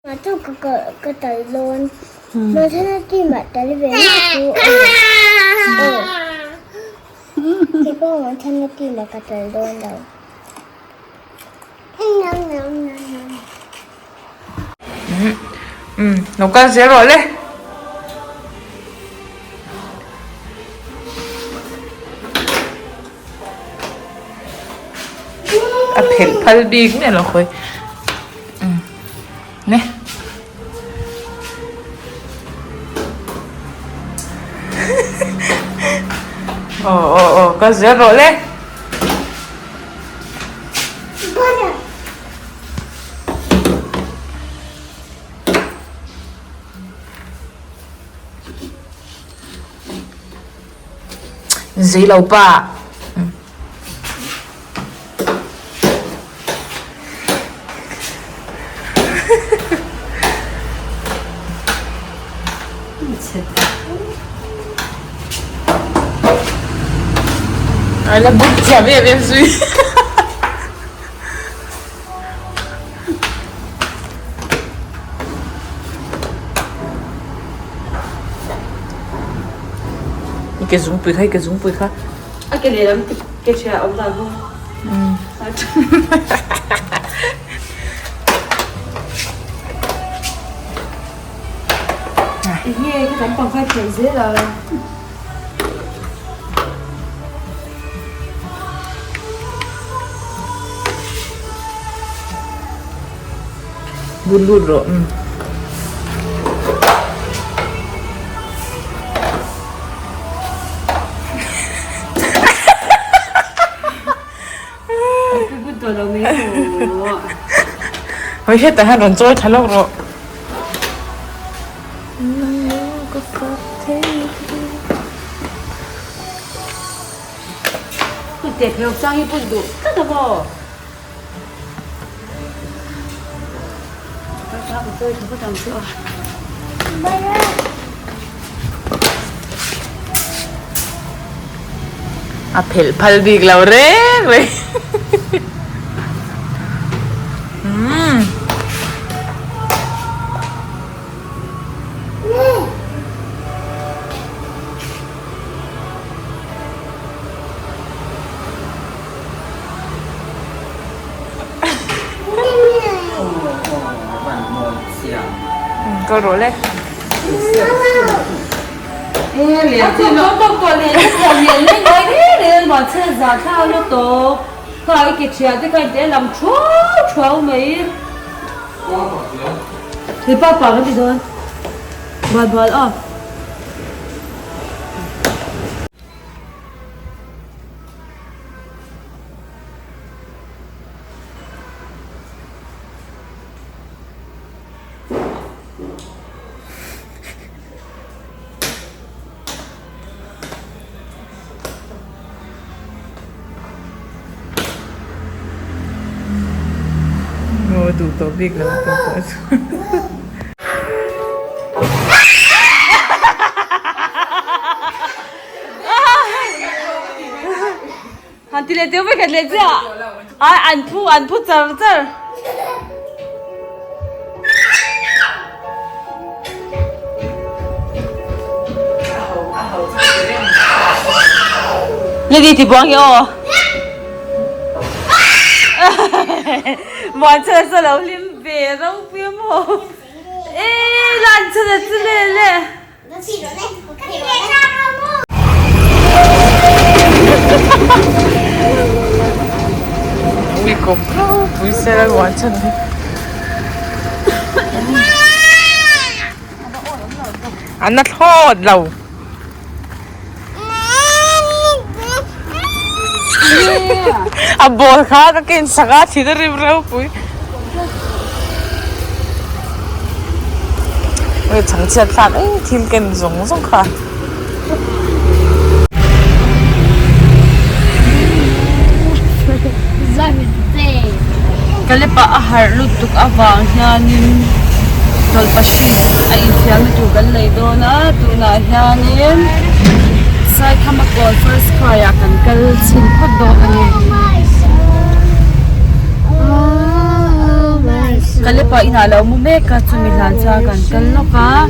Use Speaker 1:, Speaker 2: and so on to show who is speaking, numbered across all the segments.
Speaker 1: Mah chu ka ka tal dawn. Mahse team ah tal ve mai chu aw. Aw. Keipawh Mahthana team ah ka tal dawn lo.
Speaker 2: Umm lo kal zel rawh le. A phelh phal bik miah lo khawi. Ne. Aw aw aw kal zel rawh le. Zei lo pa. Ai la buk thiam em em zui. Ke zungpui kha, ke zungpui kha.
Speaker 3: A ke lehlam ke ṭhia awm dan bawk. Enge ka kan pang khai theih zel a.
Speaker 2: Lut lut rawh. Hei hetah hian rawn chawi thla lawk rawh. A phelh phal bik lo reng reng. Umm. Kal rawh le. Maw duh tawh bik lo ka pawh chu.
Speaker 3: Han ti leh teuh mai khat leh chiah ai an phu an phu char char. Lady ti buang hi aw. Muan chhan a lo hlim ve ropui a maw. E lan chhan a chu le le.
Speaker 2: Ui kawm ropui sela ruah chhan hi. A na thlawt lo. A ball kha ka ken sak a thil a rim ropui. Ui chhangchhiat thlak eng thil ken zawng zawng kha.
Speaker 3: Kalepa a harh lutuk avang hianin tawlhpahrit a infiamna tur kan lei dawn a tunah hianin Saikhama kawl first cry ah kan kal chhin phawt dawn a ni. Kalepa inah lo mu mek a chumi hlan chuan kan kal lawk a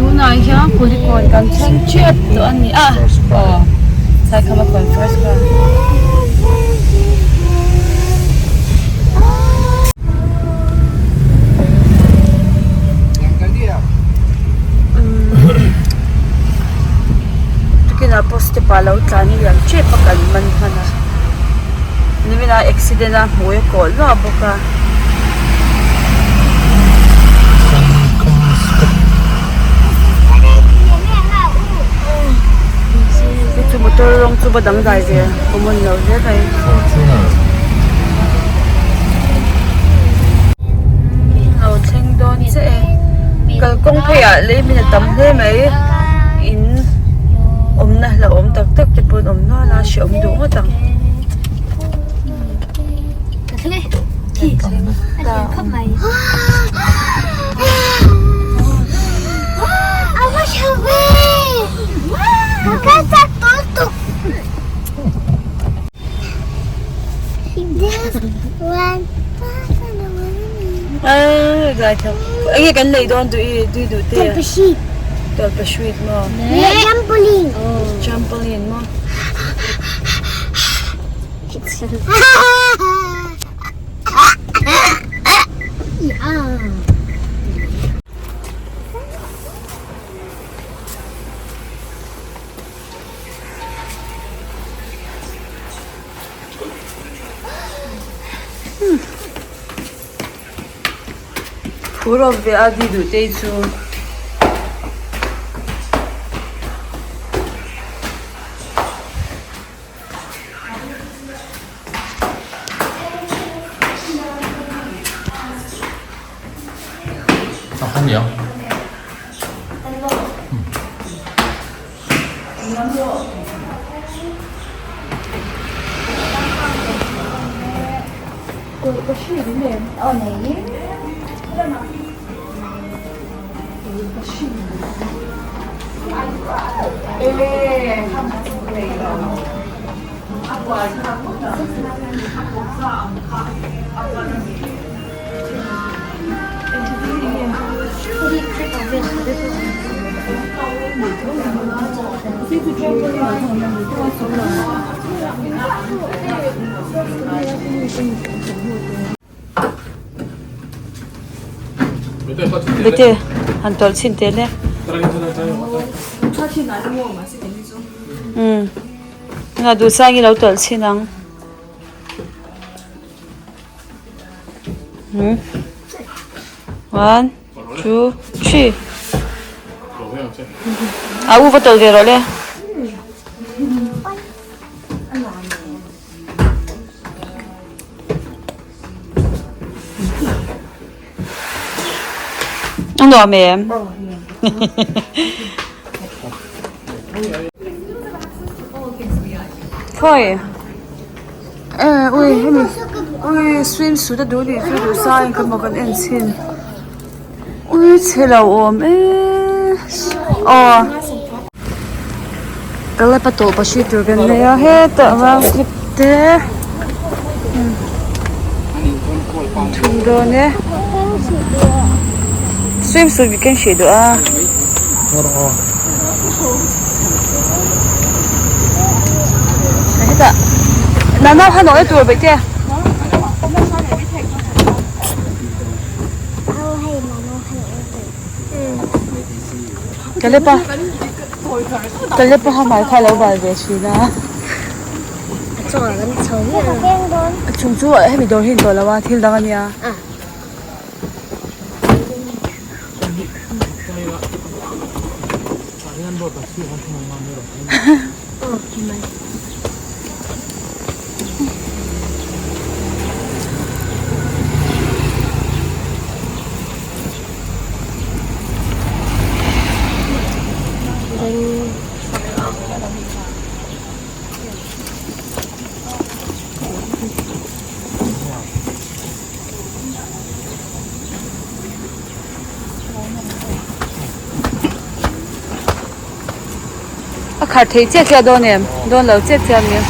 Speaker 3: tunah hian kulikawn kan thleng tep tawh a ni a aw Saikhamakawn first class. Tukinah pawh step ah lo tlan liam tep a kan man hman a nimin ah accident a hmui a kawh luah bawk a. Hei chu motor rawng chu va dangdai ve common lo hle mai. Lo thleng dawn chiah e kalkawng phei ah lei min a tam hle mai in awmna hlauhawm tak tak te pawh an awm nual a hrehawm duh ngawt ang. Enge kan lei dawn duh i tui duh te tawlhpahrit maw
Speaker 1: trampoline
Speaker 3: trampoline maw. Phur awm ve a di duh te chu. Bete han tawlh chhin teh le. Umm tunah duhsang hi lo tawlh chhin ang. Umm one two three a u va tawlh ve rawh le. A nuam em? Khawi eh ui hemi ui swim suit a duh nih chu duh sa in ka maw kan en chhin ui chhe lo awm eee aw ka la pa tawh pahri tur kan nei a hetah round slip te thum dawn e swim suit bi ken hrih duh a. Hetah nana kha nawh e tur beih te. Kalepa Kalepa ha hmai kha lo bal ve thin a. A chung chu hemi dawr hi a ni tawh lo a thil dang a nia. A khar thei chiah chiah dawn em? Dawn lo chiah chiah ami?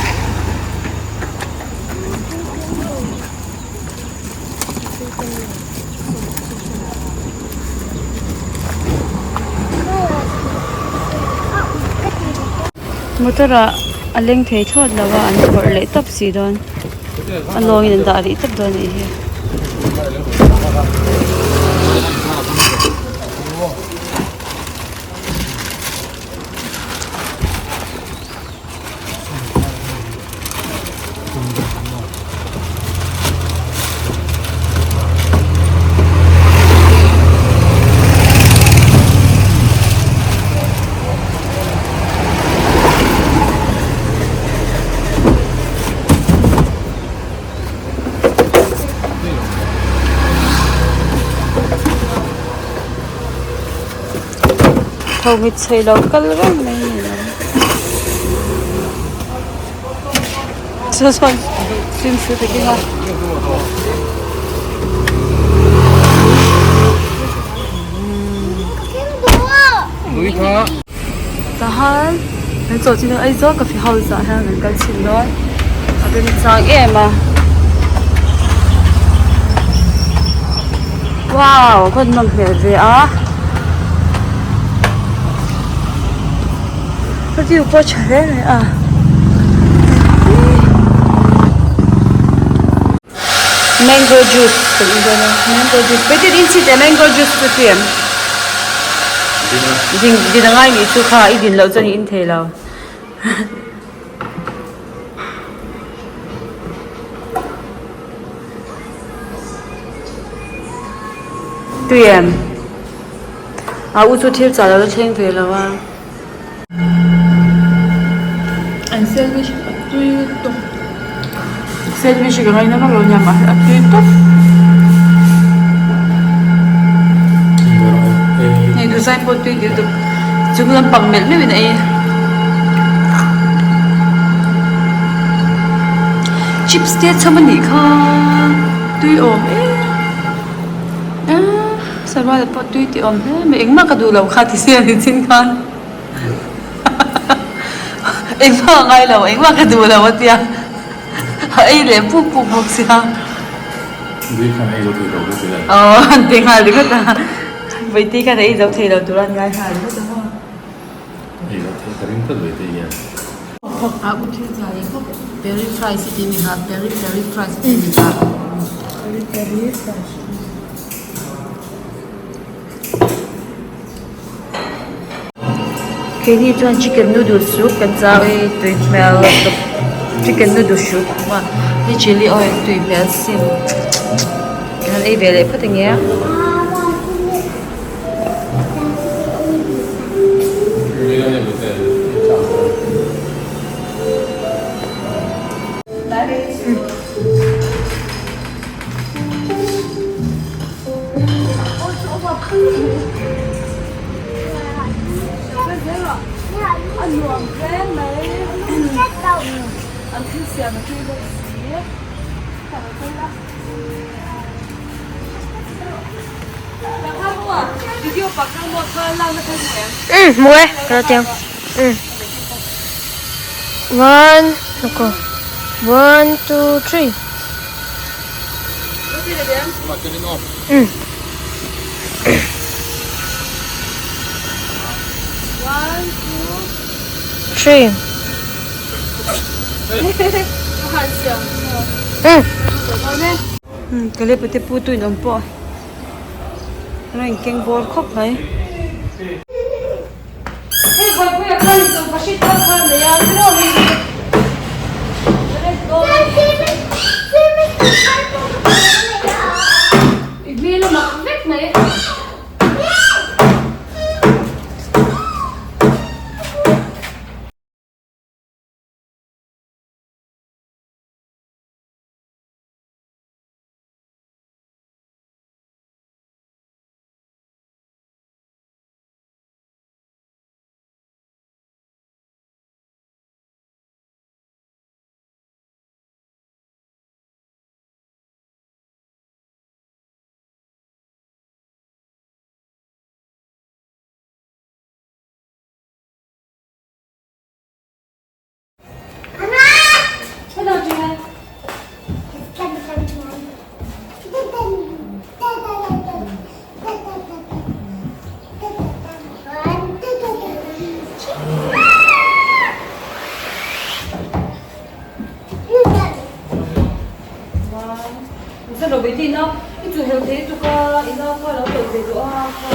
Speaker 3: Motor ah a leng thei thlawt lo a an phawrh leh tawp si dawn a lawngin an dah rih tawp dawn a nih hi. Tho mit chei lo kal reng mai a ni lo. Chu chuan swimsuit a keng a. Tahan kan chaw chin Aizawl coffee house ah hian kan kal chhin dawn a remchang em a wow a van nawm hmel ve a ka view pawh a tha hle mai a. Mango juice kan in dawn a mango juice packet in chhit leh mango juice chu tui em din din a ngai nih chu kha i din loh chuan i in thei lo tui em a u chu thil chah lo la thleng ve lo a.
Speaker 2: An sandwich a tui lutuk sandwich hi ka ngaina vak lo nia mahse a tui tawp hei duhzai pawh tui tih lutuk chung lampang melh meuhin a ei chips te chhawm a nih kha tui awm em em. Sarual pawh tui tih awm hle mai engmah ka duh lo kha ti sia ni chin khan engmah a ngai lo engmah ka duh lo a tia a ei leh puk puk bawk sia
Speaker 4: Tui khan ei zo thei lo ka ti le.
Speaker 2: Aw an ti nghal ringawt a Vaitei khan a ei zo thei lo tur a an ngai nghal ringawt a maw.
Speaker 4: Ei zo thei ka ring tlat Vaitei hian.
Speaker 3: A u thil tla leh khawp peri fries i tih mi kha peri peri fries i tih mi kha.
Speaker 2: Peri peri fries.
Speaker 3: Keini chuan chicken noodle soup kan chau i tui hmel lutuk chicken noodle soup a hei chilli oil tui hmel sin kan ei ve leh phawt ang e.
Speaker 1: Hmu e ka lo tiang one one two three. Three.
Speaker 3: Ka le pate pu tu in awm pawh a in keng bawr khawp mai. chhan rawh Bawihtei nau i chu hel thei lutuk a i nau kha a lo tawlh ve duh a kha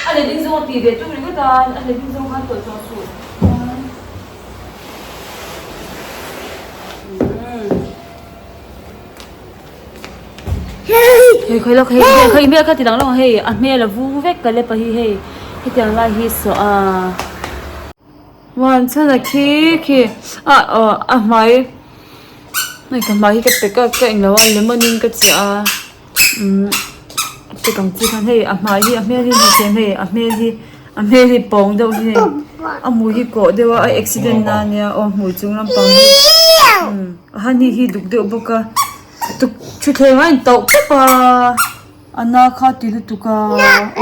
Speaker 3: a letling zawng a ti ve tum ringawt a a letling zawng khan tawlh tawh suh. Hei khawi lawk hei hei hmel kha ti dang lawk ang hei a hmel a vung vek ka lep a hi hei hetiang lai hi saw a one chhan a khi khi a aw a hmai hei ka hmai hi ka pe ka ka englo a lemon in ka chiah a umm che kang chi khan hei a hmai hi a hmel hi hmu thiam hei a hmel hi a hmel hi pawng deuh hi hei a hmui hi kawh deuh a a accident na ania aw hmui chung lampang hi umm a hani hi duk deuh bawk a. Tuk thuthleng a intauh pawp a a na kha ti lutuk a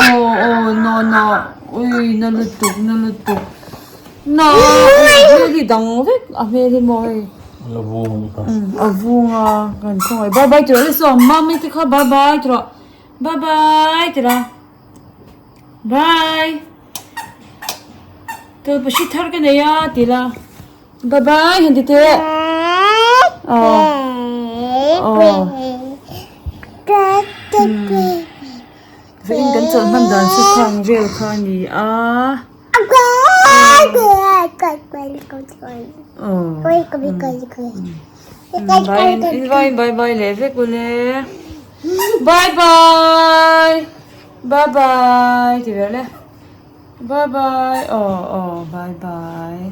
Speaker 3: aw aw na na ui na lutuk na lutuk na a hmel hi dang vek a hmel hi maw hei
Speaker 4: A vung a ni kha
Speaker 3: a vung a kan khawngaih bye bye tih rawh saw mummy te kha bye bye tih rawh bye bye tih rawh bye tawlhpahrit thar ka nei a ti la. Bye bye han ti teh. Aw. Vawiin kan chawlh hman dan chu khang vel kha a ni a. Bye bye bye leh vek ule. Bye bye. Bye bye ti ve le. Bye bye. Aw aw bye bye.